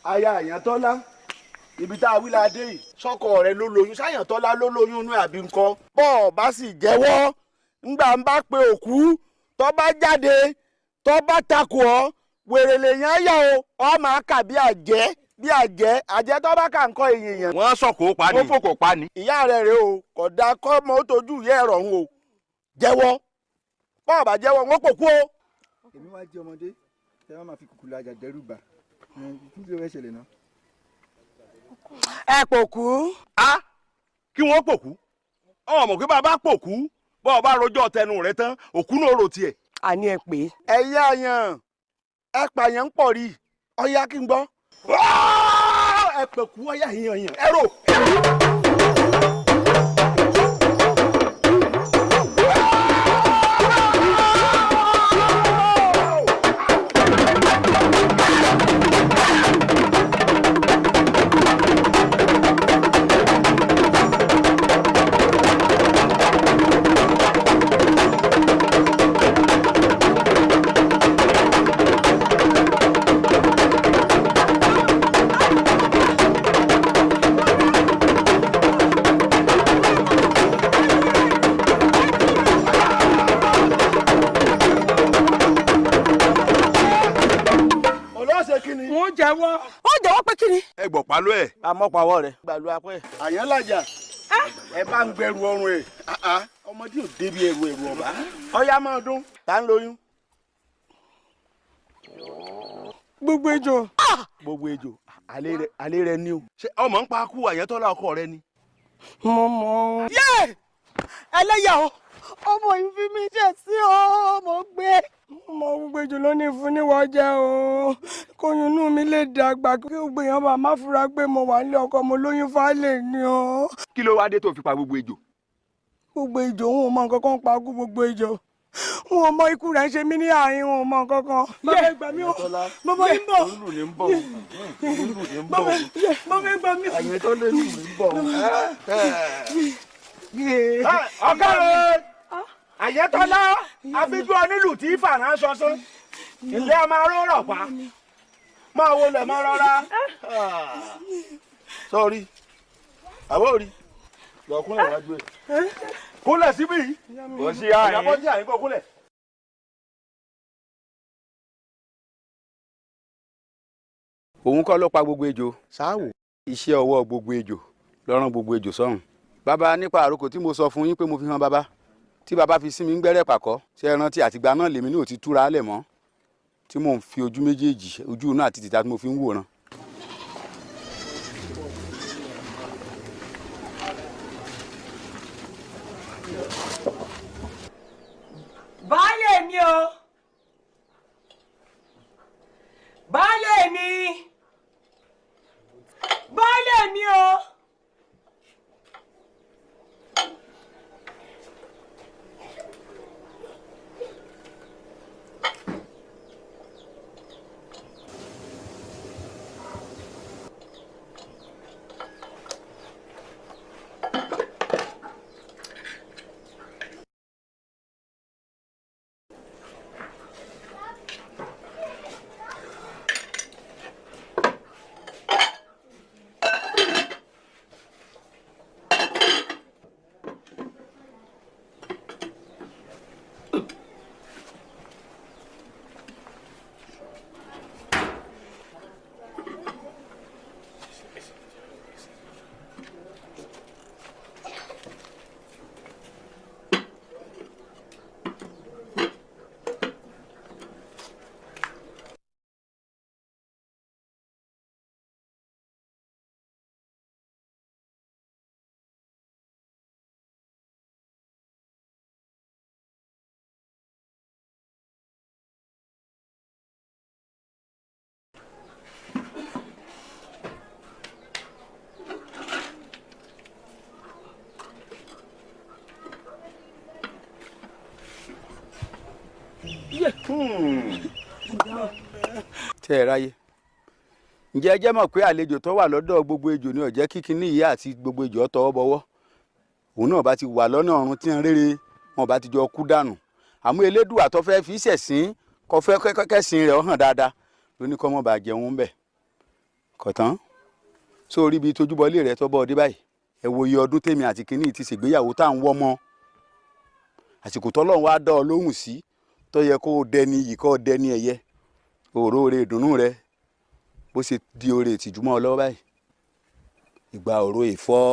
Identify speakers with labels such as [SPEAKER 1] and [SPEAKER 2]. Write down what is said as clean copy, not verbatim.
[SPEAKER 1] Aya Àyàntọ́lá, ibi tá a wí la dé yìí, sọ́kọ rẹ ló lóyún, sáyàntọ́lá ló lóyún inú àbí ńkọ́? Bọ́ ọ bá sì jẹ́wọ́, ńgbà ń bá pe òkú, tó bá jáde, tó bá takò ọ́, wèrè lèèyàn yà o, ọ máa kà bí àjẹ́, bí àjẹ́, àjẹ́ tó bá kà ń kọ́ èèyàn.
[SPEAKER 2] Wọ́n sọ̀kò pa ni.
[SPEAKER 1] Wọ́n fòkò pa ni. Ìyá rẹ̀ rèé o, kò dáa kọ́ mọ́ ó tojú ìyá ẹ̀rọ ọ̀hún o. Jẹ́wọ́, bọ́ ọ bá jẹ́wọ́, wọ́n pòkú o.
[SPEAKER 3] Èmi wá jẹ́ ọmọdé, tẹ́ wọ́n máa fi kùkù lajà dẹ́rù bà. Kí ló fẹ́ ṣẹlẹ̀ náà?
[SPEAKER 4] Ẹ pòkú.
[SPEAKER 2] A kí wọ́n pòkú. Ọmọ pé bàbá pòkú, bọ́ ọ bá rojọ́ tẹnu rẹ tán, òkú náà rò tiẹ̀.
[SPEAKER 4] Àní ẹ pè é.
[SPEAKER 1] Ẹ̀yin àyàn, ẹ pààyàn ń pọ̀ rí, ọ̀ya kí n gbọ́. Ẹ pòkú ọ̀ya yìnyín yìnyín, ẹ rò.
[SPEAKER 4] Jẹ́wọ́. Ó jẹ́wọ́ pé kí ni.
[SPEAKER 2] Ẹ gbọ̀ pálọ́ ẹ̀.
[SPEAKER 1] Àmọ́ pàwọ́ rẹ̀. Gbàlú apẹ́. Àyànlájà, ẹ bá ń gbẹrù ọrùn ẹ̀. Ọmọdé ò débi ẹrù ẹrù ọba. Ọya máa dún. Ta ń lóyún?
[SPEAKER 4] Gbogbo ejò.
[SPEAKER 1] Gbogbo ejò. Àlè rẹ ni o.
[SPEAKER 2] Ṣé ọmọ ń pa kú Àyàntọ́lá ọkọ rẹ ni?
[SPEAKER 4] Mo mọ̀. Yé! Ẹlẹ́yà o. Ọmọ yìí fi mí jẹ̀ sí o, mo gbé. Ọmọ gbogbo ejò ló ní fún níwọ̀ jẹ́ o. Kóyún inú mi lè dàgbà kí gbogbo èèyàn bá má fura pé mo wà nílé ọkọ, mo lóyún fálè ni o.
[SPEAKER 2] Kí ló wá dé tó fi pa gbogbo ejò?
[SPEAKER 4] Gbogbo ejò òun ò mọ nǹkan kan pa kú gbogbo ejò. N ò mọ ikú rẹ̀ ń ṣe mí ní àárín, n ò mọ nǹkan kan. Bàbá ìgbà mi o, bàbá yìí ń bọ̀.
[SPEAKER 1] Olú ni ń bọ̀. Olú ni ń bọ̀.
[SPEAKER 4] Bàbá ìgbà mi o.
[SPEAKER 1] Àyàntọ́lá ni ń bọ̀. Ọ̀gá rẹ̀ Àyàntọ́lá, àfijú onílù tí fàrà ń sọsán, ilé ọmọ arórọ̀ pa, máa wo lẹ̀ máa rọra. Sọ́ọ́rí, àbó rí, lọ kúnlẹ̀ wájú ẹ̀. Kúnlẹ̀ síbí yìí.
[SPEAKER 2] Bọ́ sí àyín.
[SPEAKER 1] Ìyàbọ̀ sí àyín kò kúnlẹ̀.
[SPEAKER 5] Òun kọ́ ló pa gbogbo ejò.
[SPEAKER 1] Sáwò.
[SPEAKER 5] Iṣẹ́ ọwọ́ gbogbo ejò lọ́rán gbogbo ejò sọ́run. Bàbá, nípa àròkò tí mo sọ fún yín pé mo fi hàn bàbá, tí bàbá fi sí mi ń gbẹ́rẹ́ pàkọ́, ṣé ẹ rántí àtìgbà náà lèmi ní ò ti túra lẹ̀ mọ́, tí mò ń fi ojú méjèèjì, ojú inú àti tìta tí mo fi ń wòran.
[SPEAKER 4] Baálé mi o, baálé mi, baálé mi o.
[SPEAKER 5] Tẹ́ ẹ ráyé, ǹjẹ́ ẹ jẹ́ mọ̀ pé àlejò tó wà lọ́dọ̀ gbogbo ejò ni ó jẹ́ kíkiní ìyá àti gbogbo ejò tọwọ́ bọwọ́. Òun náà bá ti wà lọ́nà ọ̀run tí ń rere, wọn bá ti jọ kú dànù. Àmọ́ Elédùà tó fẹ́ fi ṣẹ̀sín, kó fẹ́ kẹ́sìn rẹ̀ hàn dáadáa, ló ní kó má bàa jẹun ń bẹ̀, Kọ̀tán sórí ibi tójúbọlé rẹ tọ́ bọ́ ọdẹ báyìí. Ẹ wo iye ọdún tèmi àti kínní ti ṣègbéyàwó tá à ń wọ́ mọ́. Àsìkò tọ́lọ́run wá dá ọ lóhùn sí tó yẹ kó o dẹni yìí, kó o dẹni ẹ̀yẹ. Òró oore ìdùnnú rẹ bó ṣe di oore ìtìjú mọ́ ọ lọ́wọ́ báyìí. Ìgbà òró ìfọ́.